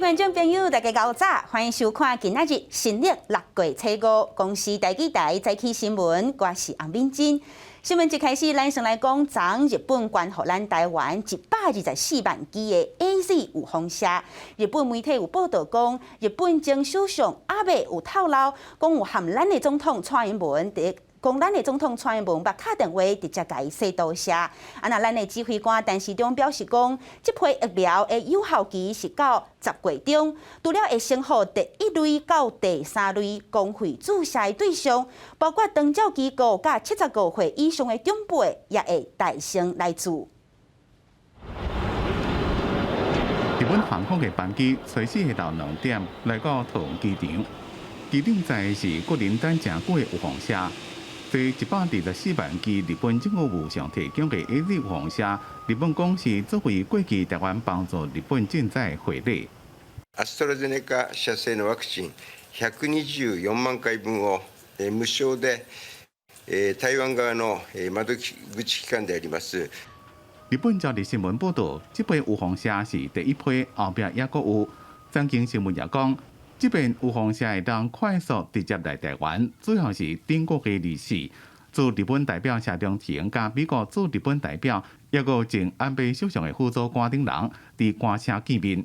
觀眾朋友，大家𠢕早，歡迎收看今仔日新曆六月初五公視台語台早起新聞，我是洪敏珍。新聞一開始，咱先來講，昨日本捐予咱台灣124萬支的 AZ 預防射。日本媒體有報道講，日本前首相阿倍有透露，講有和咱的總統蔡英文佇講咱的總統蔡英文捌敲電話直接共伊說多謝。啊，若咱的指揮官陳時中表示講，這批疫苗的有效期是到10月中，除了會先予第一類到第三類公費注射的對象，包括長照機構佮75歲以上的長輩，也會代先來注。日本航空的班機隨時下晝2點來到桃園機場，機頂載的是國人等誠久的預防射。這124萬支日本政府無償提供的 AZ 預防射，日本講是作為過去台灣幫助日本賑災的回禮。アストラゼネカ社製のワクチン124万回分を無償で台灣側の窓口機関であります。日本朝日新聞報道，這批預防射是第一批，後壁猶閣有。產經新聞也講，這遍預防射會當快速直接來台灣，主要是頂個月24，駐日本代表謝長廷佮美國駐日本代表，猶閣有前安倍首相的輔佐官等人佇官舍見面。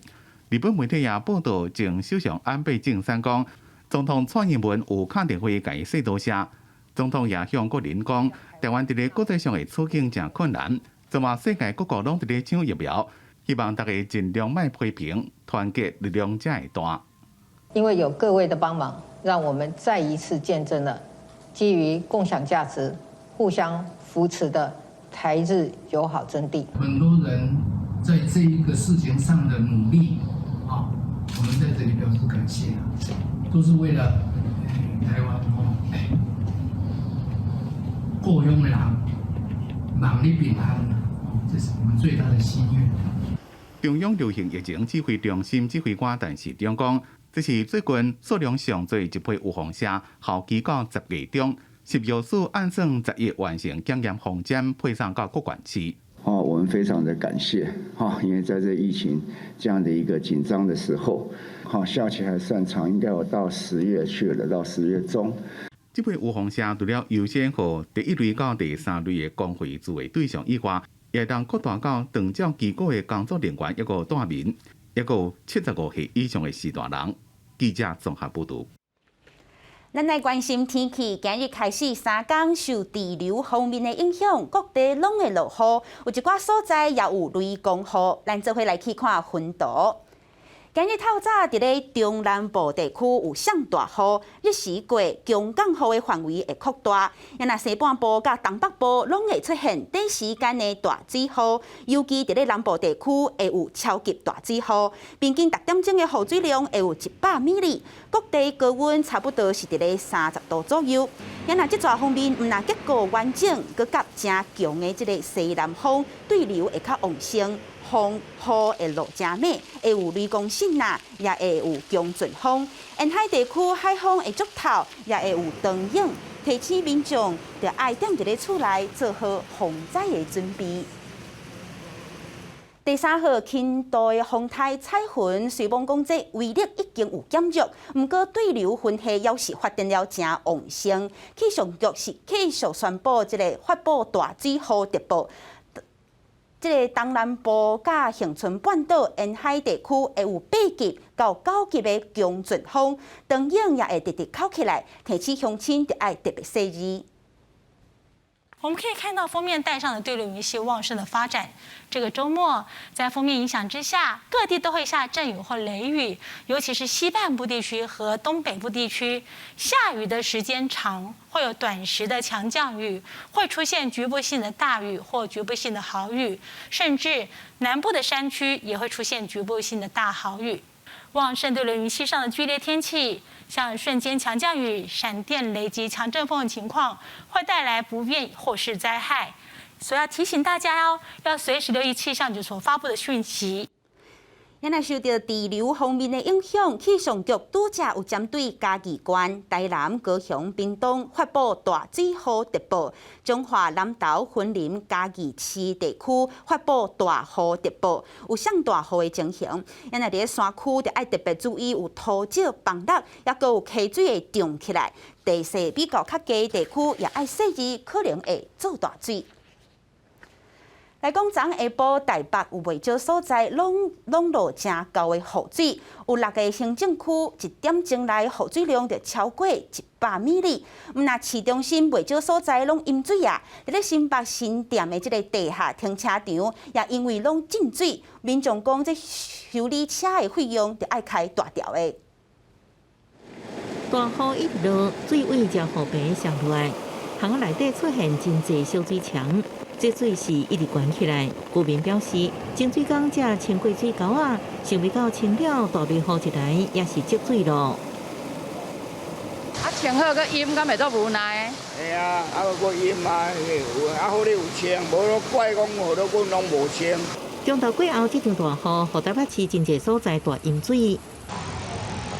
日本媒體也報道，前首相安倍晉三講，總統蔡英文有敲電話共伊說多謝。總統也向國人講，台灣佇咧國際上的處境誠困難，這馬世界各國攏佇咧搶疫苗，希望大家盡量莫批評，團結力量才會大。因為有各位的幫忙，讓我們再一次見證了基於共享價值、互相扶持的台日友好真諦。很多人在這一個事情上的努力，啊，我們在這裡表示感謝，都是為了台灣哦，故鄉的人望你平安，這是我們最大的心願。中央流行疫情指揮中心指揮官陳時中講，這是最近數量上濟一批預防射，效期到10月中，食藥署按算10月完成檢驗封針，配送到各縣市。哦，我們非常的感謝，哈，因為在這疫情這樣的一個緊張的時候，哈，效期還算長，應該有到十月去了，到10月中。這批預防射除了優先予第一類到第三類的公費注的對象以外，也當擴大到長照機構的工作人員，抑閣住民，抑閣75歲以上的序大人。記者綜合報導。咱來關心天氣，今日開始3工受對流鋒面的影響，各地攏會落雨，有一寡所在也有雷公雨。咱做伙來去看雲圖。今日透早佇咧中南部地區有上大雨，日時過強降雨的範圍會擴大。若西半部佮東北部攏會出現短時間的大水雨，尤其佇咧南部地區會有超級大水雨，平均逐點鐘的雨水量會有100 mm。各地高溫差不多是佇咧30度左右。若這逝鋒面毋但結構完整，閣佮誠強的這个西南風對流會較旺盛。風雨會落誠猛，會有雷公爍爁，也會有強陣風。沿海地區海風會足透，也會有長湧。提醒民眾著愛踮佇咧厝內做好防災的準備。第三號輕度的風颱彩雲，雖罔講這威力已經有減弱，毋過對流雲系猶是發展了誠旺盛。氣象局是繼續宣布這个發布大水雨特報。這个東南部佮恆春半島沿海地區會有8級到9級的強陣風，長湧也會直直口起來，提醒鄉親著愛特別細膩。我們可以看到鋒面帶上的對流雲系旺盛的發展。這個週末，在鋒面影響之下，各地都會下陣雨或雷雨，尤其是西半部地區和東北部地區，下雨的時間長，會有短時的強降雨，會出現局部性的大雨或局部性的豪雨，甚至南部的山區也會出現局部性的大豪雨。旺盛對流雲系上的劇烈天氣，像瞬間強降雨、閃電、雷擊、強陣風的情況，會帶來不便或是災害，所以要提醒大家哦，要隨時留意氣象局所發布的訊息。咱若受著滯流鋒面的影響，氣象局拄才有針對嘉義縣、台南、高雄、屏東發布大水雨特報，彰化、南投、雲林、嘉義市地區發布大雨特報，有上大雨的情形。咱若佇咧山區，著愛特別注意有土石崩落，抑閣有溪水會漲起來。地勢比較較低地區，也愛細意，可能會做大水。來講，昨下晡台北有袂少所在攏攏落誠厚的雨水，有六个行政區一點鐘內雨水量就超過100 mm。毋但市中心袂少所在攏淹水啊！佇咧新北新店的這个地下停車場，也因為攏浸水，民眾講這修理車的費用著愛開大條的。大雨一落，水位就予平上來，巷仔內底出現真濟小水牆。這水勢一直懸起來，居民表示，清水工才清過水溝仔，想袂到清了大雷雨一來，也是積水咯。啊，清好閣淹，敢會足無奈。嘿啊，啊閣淹啊，啊好你有清，無咧怪講予阮攏無清。中晝過後，這場大雨，予台北市真濟所在大淹水。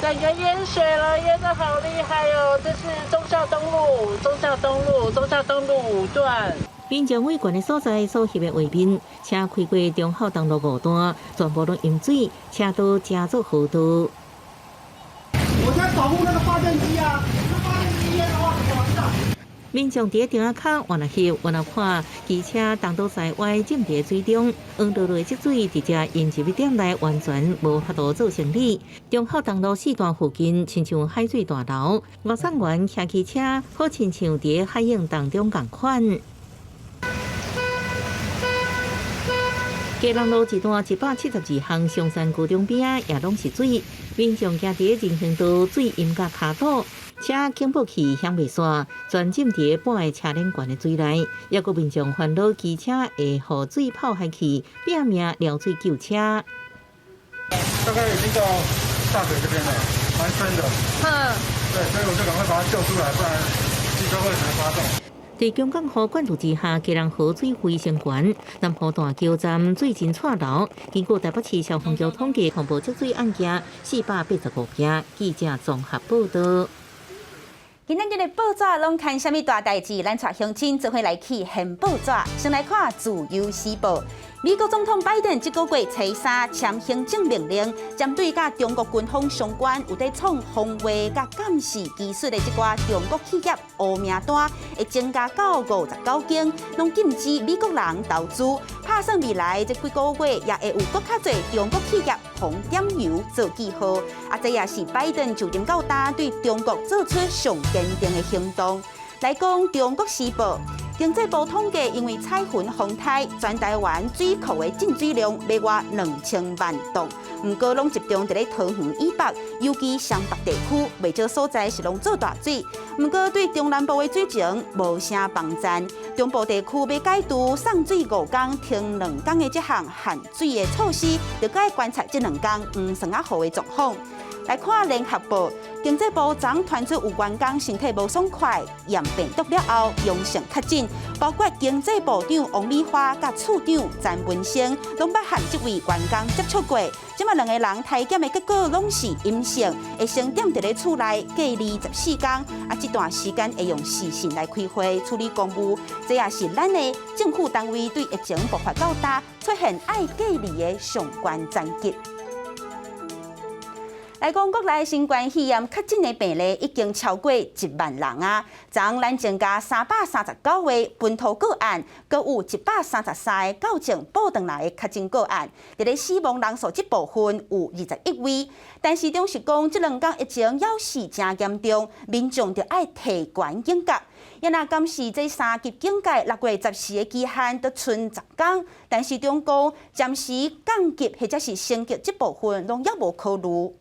整個淹水了，淹得好厲害哦！這是忠孝東路，忠孝東路，忠孝東路五段。民眾位懸的所在所翕的畫面，車開過忠孝東路五段，全部攏淹水，車道成做河道。我在保護那個發電機啊，那發電機淹的話怎麼辦？民眾佇咧埕仔跤，原來翕，原來看，機車東倒西歪浸佇水中，黃濁濁的積水直接淹入店內，完全無法度做生理。忠孝東路四段附近，親像海水大樓，外送員騎機車，好親像佇咧海湧當中仝款。基隆路一段172巷松山高中邊仔也攏是水，民眾行佇咧人行道水淹甲跤肚，車警報器響袂煞，全浸佇咧半个車輪懸的水內，抑閣民眾煩惱機車會予水泡下去，拼命撩水救車。大概已經到大腿這邊了，蠻深的。嗯。對，所以我就趕快把它救出來，不然機車會發動。佇強降雨灌注之下，基隆河水非常懸，南湖大橋站水真掣流。根據台北市消防局統計，通報積水案件485件。記者綜合報導。今仔日的報紙攏看啥物大代誌？咱帶鄉親做伙來去掀報紙。先來看《自由時報》。美國總統拜登這個月初三簽行政命令，針對佮中國軍方相關有佇創防衛佮監視技術的這寡中國企業烏名單，會增加到59間，攏禁止美國人投資。拍算未來這幾個月也會有閣較濟中國企業予點油做記號。啊，這也是拜登就任到今對中國做出上堅定的行動。來講《中國時報》。經濟部統計，因為彩雲風颱，全台灣水庫的進水量欲倚2000萬噸，毋過攏集中佇咧桃園以北，尤其雙北地區，袂少所在是攏做大水。毋過對中南部的水情無啥幫贊。中部地區欲解除送水五工停兩工的這項限水的措施，就閣愛觀察這兩工黃酸仔雨的狀況。來看聯合報，經濟部昨傳出有員工身體無爽快，驗病毒了後陽性確診，包括經濟部長王美花佮次長詹文生，攏捌和這位員工接觸過。這馬兩个人篩檢的結果攏是陰性，會先踮佇咧厝內隔離14工，啊，這段時間會用視訊來開會處理公務。這也是咱的政府單位對疫情爆發到今出現愛隔離的上懸層級。來講，國內新冠肺炎確診的病例已經超過1萬人啊！昨咱增加339個本土個案，閣有133個到前報轉來的確診個案。佇咧死亡人數這部分有21位，但是中是講這兩工疫情猶是誠嚴重，民眾著愛提懸警覺。也若敢是這三級警戒6月14的期限都賰10工，但是中講暫時降級或者是升級這部分攏猶無考慮。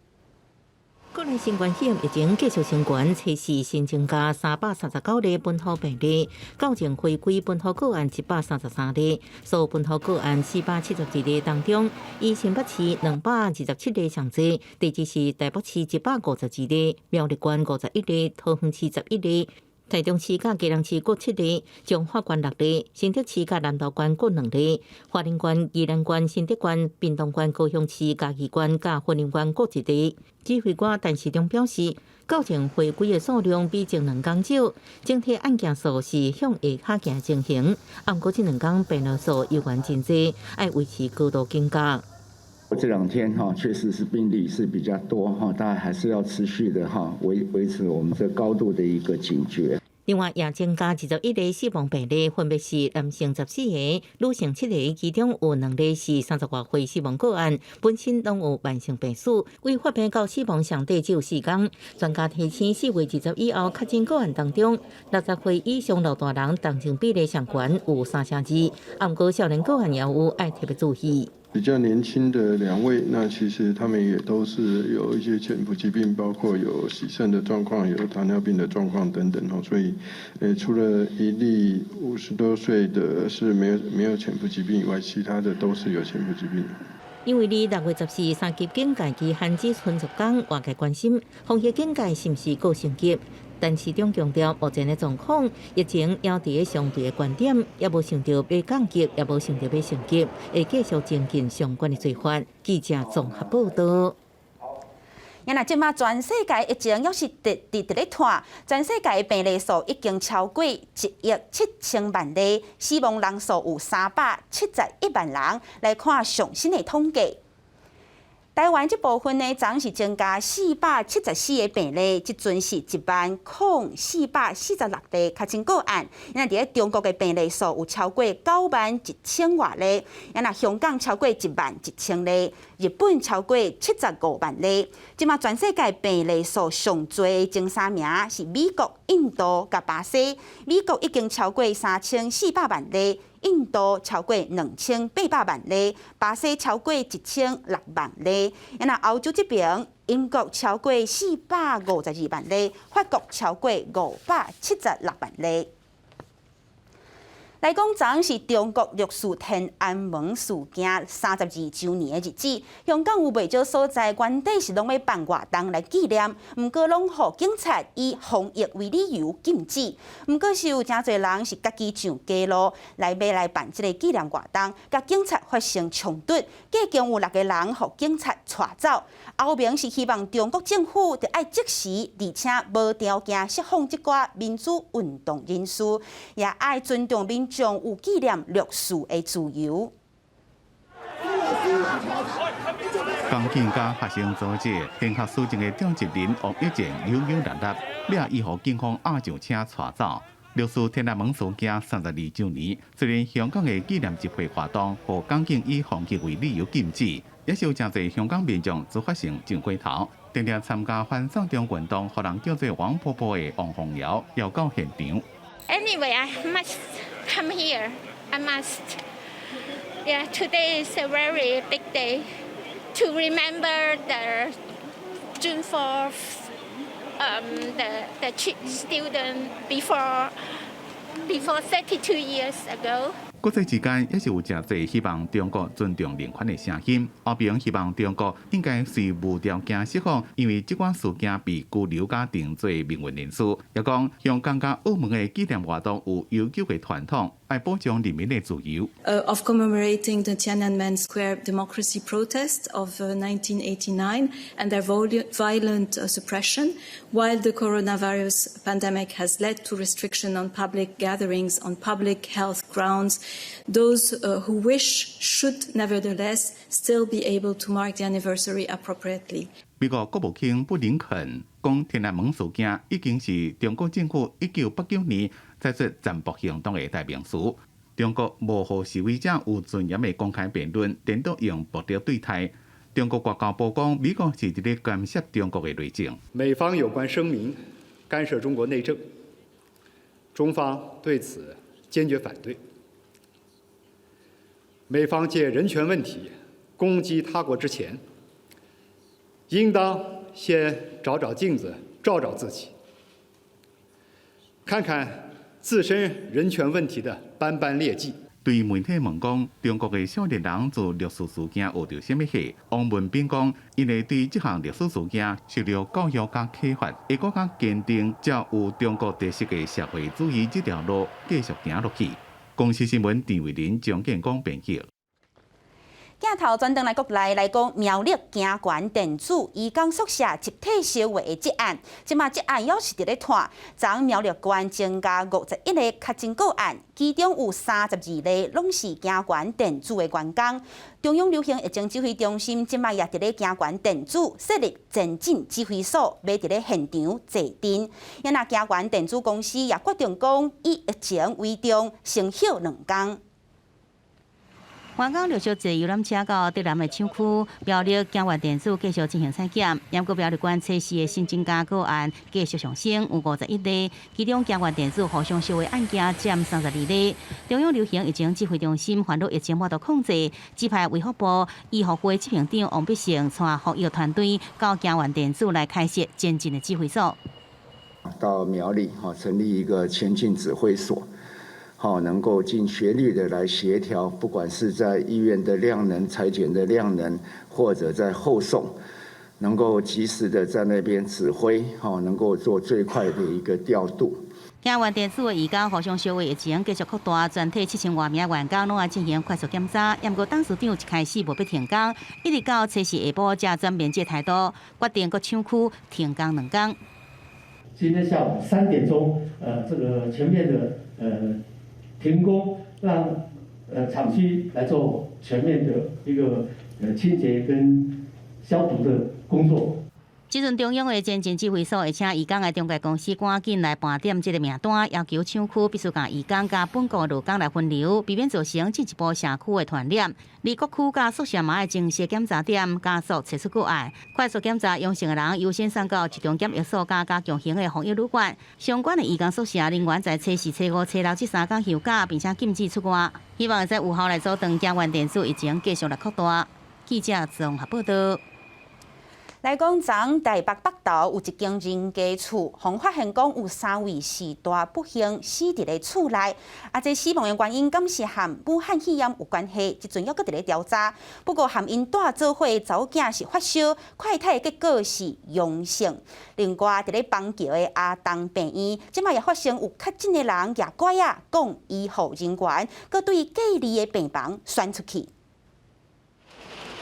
國內新冠肺炎疫情繼續升懸，測試新增加339例本土病例，到前回歸本土個案133例，所有本土個案472例當中，以新北市227例上濟，第二是台北市152例，苗栗縣51例，桃園市11例。台中市佮基隆市各七例，彰化縣六例，新竹市佮南投縣各兩例，花蓮縣、宜蘭縣、新竹縣、屏東縣、高雄市、嘉義縣佮雲林縣各一例。指揮官陳時中表示，到前回歸的數量比前兩工少，整體案件數是向下跤行情形。毋過這兩工病例數猶原真濟，愛維持高度警覺。這兩天哈，確實是病例是比較多哈，大家還是要持續的哈維持我們這高度的一個警覺。另外，也增加21例死亡病例，分別是男性14個、女性七个，其中有兩例是30外歲死亡個案，本身攏有慢性病史，為發病到死亡上短只有4工。專家提醒，4月20以後確診個案當中，60歲以上老大人重症比例上懸有3成2，毋過少年個案也有愛特別注意。比較年輕的兩位，那其實他們也都是有一些潛伏疾病，包括有洗腎的狀況、有糖尿病的狀況等等哦。所以，除了一例50多歲的是沒有潛伏疾病以外，其他的都是有潛伏疾病。因為離6月14三級警戒期限只賰10工，外界關心防疫警戒是毋是閣升級？陳時中強調，目前的狀況，疫情猶佇咧相對的懸點，猶無想著欲降級，也無想著欲升級，會繼續精進相關的做法。記者綜合報道。啊，這馬全世界疫情猶是直直佇咧拖，全世界的病例數已經超過1億7000萬例，死亡人數有371萬人。來看上新的統計。台灣這部分呢，昨是增加474個病例，這陣是10,446例確診個案。若佇咧中國的病例數有超過9萬1千外例，若香港超過1萬1千例，日本超過75萬例。這馬全世界病例數上濟前三名是美國、印度佮巴西。美國已經超過3400萬例。印度超過2800萬例，巴西超過16萬例。若歐洲這邊，英國超過452萬例，法國超過576萬例。來講，昨是中國六四天安門事件32週年的日子，香港有袂少所在原底是攏欲辦活動來紀念，毋過攏予警察以防疫為理由禁止。毋過是有誠濟人是家己上街路來欲來辦這个紀念活動，佮警察發生衝突，計共有六个人予警察帶走。歐盟是希望中國政府著愛即時而且無條件釋放這寡民主運動人士，也愛尊重民眾有紀念六四的自由。港警佮學生組織聯合司政的召集人王逸靜扭扭捏捏，掠伊予警方押上車帶走。六四天安門事件32週年，雖然香港的紀念集會活動予港警以防疫為理由禁止，也是有誠濟香港民眾自發性上街頭，定定參加反送中運動，予人叫做王婆婆的王鳳瑤，也到現場。 Anyway, I must come here. I must. Yeah, today is a very big day to remember the June 4th, the student before 32 years ago. 國際之間也是有誠濟希望中國尊重人權的聲音，歐盟希望中國應該隨無條件釋放，因為這款事件被拘留佮定罪民運人士。也講香港佮澳門的紀念活動有悠久的傳統，愛保障人民的自由。 Of commemorating the Tiananmen Square democracy protest of 1989 and their violent suppression, while the coronavirus pandemic has led to restriction on public gatherings on public health grounds, those who wish should nevertheless still be able to mark the anniversary appropriately. 美國國務卿布林肯講，天安門事件已經是中國政府1989年採取殘暴行動的代名詞。中國無予示威者有尊嚴的公開辯論，顛倒用暴力對待。中國外交部講，美國是佇咧干涉中國的內政。美方有關聲明干涉中國內政，中方對此堅決反對。美方借人權問題攻擊他國之前，應當先照照鏡子，照照自己，看看自身人權問題的斑斑劣跡。對對媒體問講，中國的少年人做六四事件學著啥物貨？汪文斌講，𪜶會對這項歷史事件受著教育佮啟發，會閣較堅定，照有中國特色的社會主義這條路繼續行落去。公視新聞陳慧琳、張建光編輯。鏡頭轉轉來國內來講，苗栗京源電子移工宿舍集體燒毀的這案，這馬這案猶是佇咧拖。昨苗栗縣增加51例確診個案，其中有32例攏是京源電子的員工。中央流行疫情指揮中心這馬也佇咧京源電子設立前進指揮所，欲佇咧現場坐鎮。啊若京源電子公司也決定講，以疫情為重，先歇兩工。員工陸續坐遊覽車到竹南的廠區，苗栗京源電子繼續進行採檢。毋過苗栗縣測試的新增加個案繼續上升，有51例，其中京源電子互相燒毀案件佔32例。中央流行疫情指揮中心煩惱疫情無度控制，指派衛福部醫護會執行長王必勝帶防疫團隊到京源電子來開設前進的指揮所。到苗栗哈成立一個前進指揮所。好，能夠盡全力的來協調，不管是在醫院的量能、採檢的量能，或者在後送，能夠及時的在那邊指揮，好，能夠做最快的一個調度。京源電子的移工互相燒毀疫情繼續擴大，全體7000外名員工攏愛進行快速檢查。毋過董事長一開始無欲停工，一直到初四下晡才轉變這態度，決定閣廠區停工兩工。今天下午3點鐘，這個全面的停工，讓廠區來做全面的一個清潔跟消毒的工作。這陣中央的前進指揮所會請移工的中介公司趕緊來盤點這个名單，要求廠區必須共移工佮本國勞工來分流，避免造成進一步社區的傳染。而各區佮宿舍嘛愛增設檢查點，加速測出個案，快速檢查陽性的人優先送到集中檢疫所佮加強型的防疫旅館。相關的移工宿舍人員在初四、初五、初六這三工休假，並且禁止出外，希望會使有效來阻斷京源電子疫情繼續來擴大。記者綜合報道。來講，昨台北北投有一間人家厝，予人發現講有三位序大不幸死佇咧厝內。啊，這死亡的原因敢是和武漢肺炎有關係？這陣猶閣佇咧調查。不過，和𪜶蹛做伙的查某囝是發燒，快篩結果是陽性。另外，佇咧邦橋的阿東病院，這馬也發生有確診的人攑拐仔摃醫護人員，閣對隔離的病房竄出去。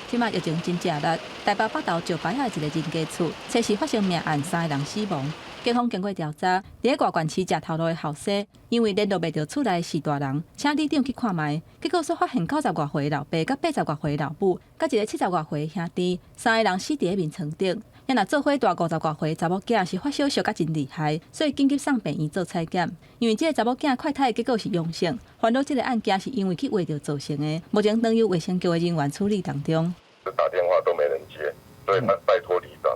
這馬疫情真正熱，台北北投石牌仔一个人家厝，初四發生命案，三个人死亡。警方經過調查，佇咧外縣市食頭路的後生，因為聯絡袂著厝內序大人，請里長去看覓，結果煞發現九十外歲老爸、佮八十外歲老母、佮一个七十外歲兄弟，三个人死佇咧眠床頂。啊若做伙蹛五十外歲查某囝是發燒燒甲真厲害，所以緊急送病院做採檢。因為這个查某囝快篩結果是陽性，煩惱這个案件是因為去畫著造成的，目前仍由衛生局的人員處理當中。打電話都沒人接，所以他拜託里長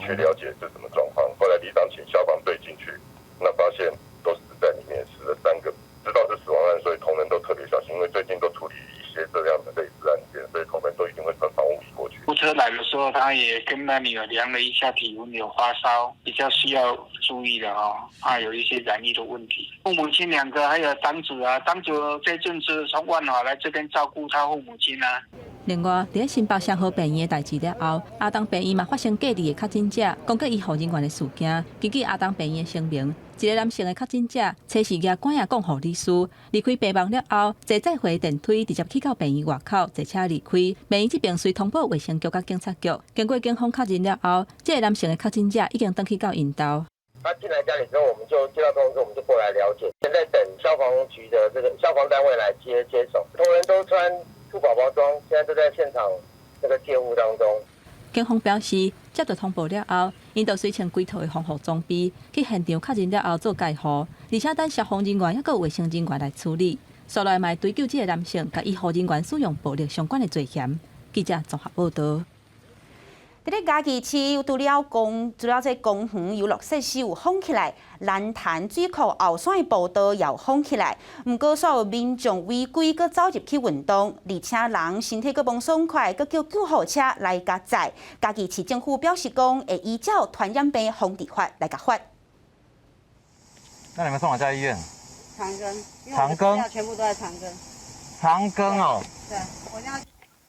去了解是什麼狀況。後來里長請消防隊進去，那發現都死在裡面，死了三個，知道是死亡案，所以同仁都特別小心，因為最近都處理一些這樣的類似案件，所以同仁都一定會穿防護衣過去。護車來的時候，他也跟他女兒量了一下體溫，有發燒，比較需要注意的哦，怕有一些染疫的問題。父母親兩個，還有長子啊，長子這陣子從萬華來這邊照顧他父母親啊。另外，佇咧新北雙和病院的代誌了後，阿東病院嘛發生隔離的確診者，攻擊醫護人員的事件。根據阿東病院的聲明，一个男性的確診者，初四攑拐仔摃護理師，離開病房了後，坐載貨電梯直接去到病院外口，坐車離開。病院這邊隨通報衛生局佮警察局，經過警方確認了後，這个男性的確診者已經轉去到𪜶兜。他進來家裡之後，我們就接到通知，我們就過來了解。現在等消防局的這個消防單位來接手，同仁都穿兔寶寶裝，現在都在現場那個戒護當中。警方表示，接到通報了後，𪜶就隨穿規套的防護裝備去現場確認了後做戒護，而且等消防人員抑閣衛生人員來處理。紲來嘛會追究這个男性佮醫護人員使用暴力相關的罪嫌。記者綜合報道。佇咧嘉義市，除了這公園遊樂設施有封起來，蘭潭水庫後山的步道也有封起來。毋過，煞有民眾違規閣走入去運動，而且人身體閣無爽快，閣叫救護車來共載。嘉義市政府表示講，會依照傳染病防治法來共罰。那你們送哪家醫院？長庚。長庚。全部都在長庚。長庚哦。對，我要。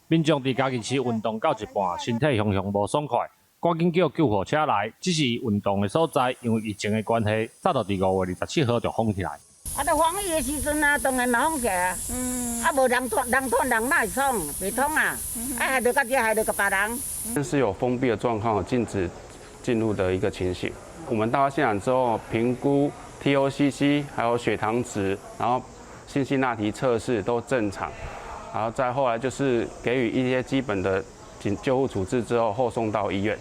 民眾佇嘉義市運動到一半，身體雄雄無爽快，趕緊叫救護車來。只是運動的所在，因為疫情的關係，早就佇5月27號就封起來。啊，著防疫的時陣啊，當然嘛封起來啊。啊，無人通，人通人哪會創？袂通啊！啊，害著到這，害著閣別人。這是有封閉的狀況，禁止進入的一個情形。我們到現場之後，評估 TOCC 還有血糖值，然後辛辛那提測試都正常，然後再後來就是給予一些基本的緊救護處置之後，後送到醫院。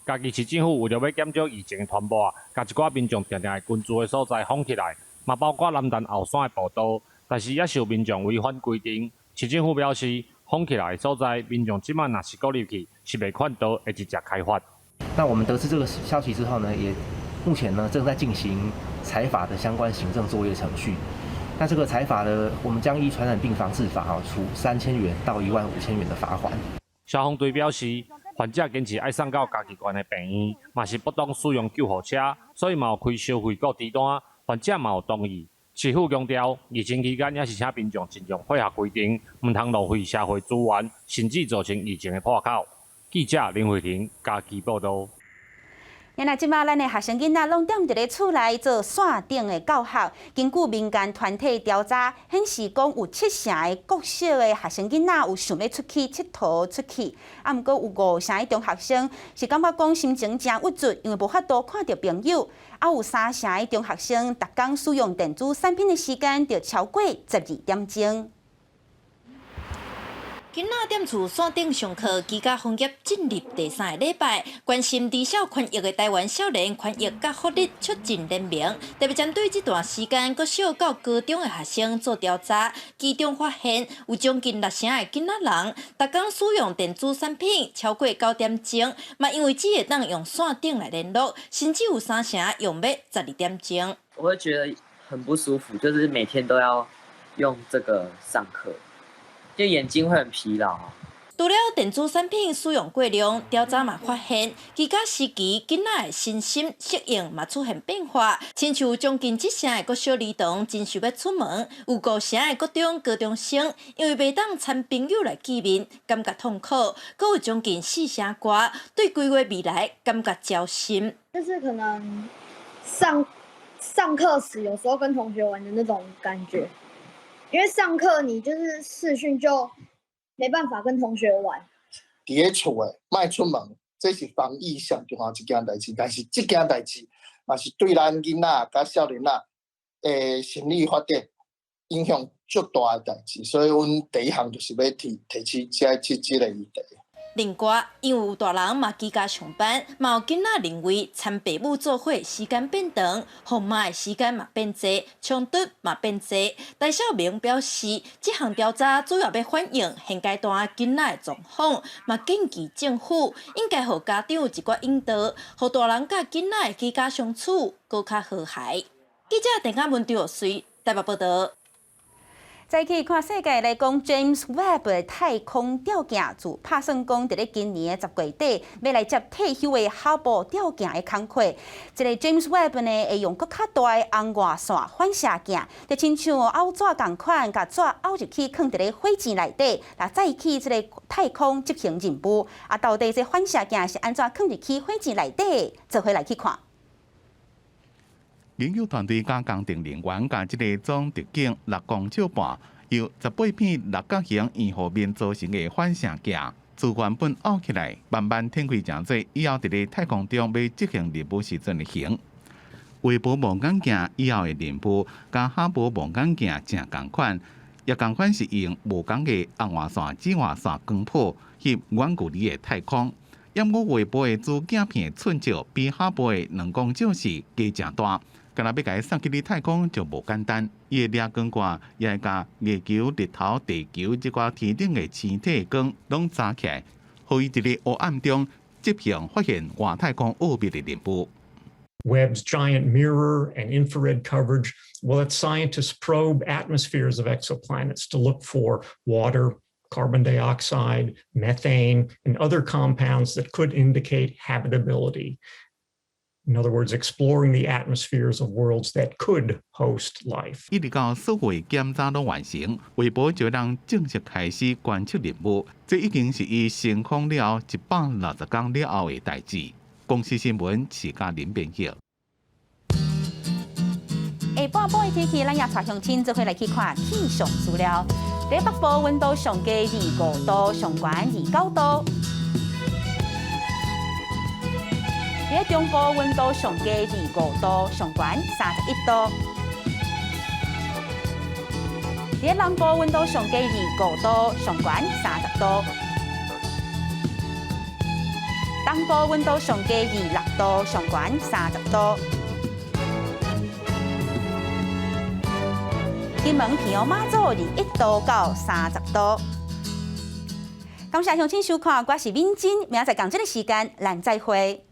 嘉義市政府為著欲減少疫情的傳播，共一寡民眾定定會群聚的所在封起來，嘛包括南投後山的步道，但是也受民眾違反規定。市政府表示，封起來的所在，民眾這擺若是閣入去，是袂勸導，會直接開罰。那我們得知這個消息之後呢，也目前呢正在進行裁罰的相關行政作業程序。那這個裁罰呢，我們將依傳染病防治法啊，處3000元到15,000元的罰款。消防隊表示，患者堅持愛送到嘉義縣的病院，嘛是不當使用救護車，所以嘛有開收費告知單，患者嘛有同意。市府強調，疫情期間也是請民眾盡量配合規定，毋通浪費社會資源，甚至造成疫情的破口。記者林慧婷嘉義報導。那這擺咱的學生囡仔攏踮佇咧厝內做線頂的教學。根據民間團體調查，顯示講有七成的國小的學生囡仔有想欲出去𨑨迌出去。啊，毋過有五成的中學生是感覺講心情誠鬱卒，因為無法度看著朋友。啊，有三成的中學生逐工使用電子產品的時間就超過12點鐘。囡仔踮厝線頂上課，居家防疫進入第三个禮拜。關心兒少權益的臺灣少年權益佮福利促進聯盟，特別針對這段時間國小到高中的學生做調查，其中發現有將近六成的囡仔人，逐工使用電子產品超過9點鐘，嘛因為只會當用線頂來聯絡，甚至有三成用欲12點鐘。我會覺得很不舒服，就是每天都要用這個上課。就眼睛會很疲勞。除了電子產品使用過量，調查嘛發現，居家時期囡仔的身心適應嘛出現變化。親像將近七成的國小兒童真想欲出門，有五成的國中高中生因為袂當參朋友來見面，感覺痛苦。閣有將近四成外對規劃未來感覺焦心。就是可能上上課時有時候跟同學玩的那種感覺。因為上課你就是視訊就沒辦法跟同學玩。佇咧厝的，莫出門，這是防疫上重要一件代誌。但是這件代誌嘛是對咱囡仔佮少年仔的心理發展影響足大的代誌，所以阮第一項就是欲提提起這這這个議題。另外，因為有大人嘛居家上班，嘛有囡仔認為參爸母做伙時間變長，予媽的時間嘛變濟，衝突嘛變濟。戴少明表示，這項調查主要欲反映現階段囡仔的狀況，嘛建議政府應該予家長一寡引導，予大人佮囡仔的居家相處閣較和諧。記者鄭嘉文、張玉穗台北報導。再去看世界來講，James Webb 的太空吊鏡就拍算講，佇咧今年的10月底，欲來接退休的哈勃吊鏡的工課。這個 James Webb 呢，會用閣較大的紅外線反射鏡，就親像拗紙仝款，共紙拗入去，囥佇咧火箭內底，來載去這个太空執行任務。啊，到底這反射鏡是按怎囥入去火箭內底？做伙來去看。研究團隊佮工程人員，共這个總直徑6公尺半，由18片六角形圓弧面組成的反射鏡，自原本拗起來，慢慢展開成做以後佇咧太空中欲執行任務時陣的形。韋伯望遠鏡以後的任務，佮哈勃望遠鏡誠仝款，也仝款是用無仝的紅外線、紫外線光譜翕遠距離的太空。毋過韋伯的主鏡片寸尺比哈勃的2公尺是加誠大。干焦欲共伊送去佇太空就無簡單，伊的掠光罐也會共月球、日頭、地球這寡天頂的星體光攏紮起來，予伊佇咧黑暗中執行發現外太空奧秘的任務。 Webb's giant mirror and infrared coverage will let scientists probe atmospheres of exoplanets to look for water, carbon dioxide, methane, and other compounds that could indicate habitability. In other words, exploring the atmospheres of worlds that could host life. 一直到所有檢查攏完成，韋伯就通正式開始觀測任務。這已經是伊升空了160天了後的代誌。公視新聞，徐嘉玲編譯。下半晡的天氣，咱也帶鄉親做伙來去看氣象資料。佇北部溫度上低25度，上懸29度。佇中部溫度上低25度，上懸31度。佇南部溫度上低25度，上懸30度。東部溫度上低26度，上懸30度。金門、屏東、馬祖21度到30度。感謝鄉親收看，我是敏珍，明仔載仝這个時間，咱再會。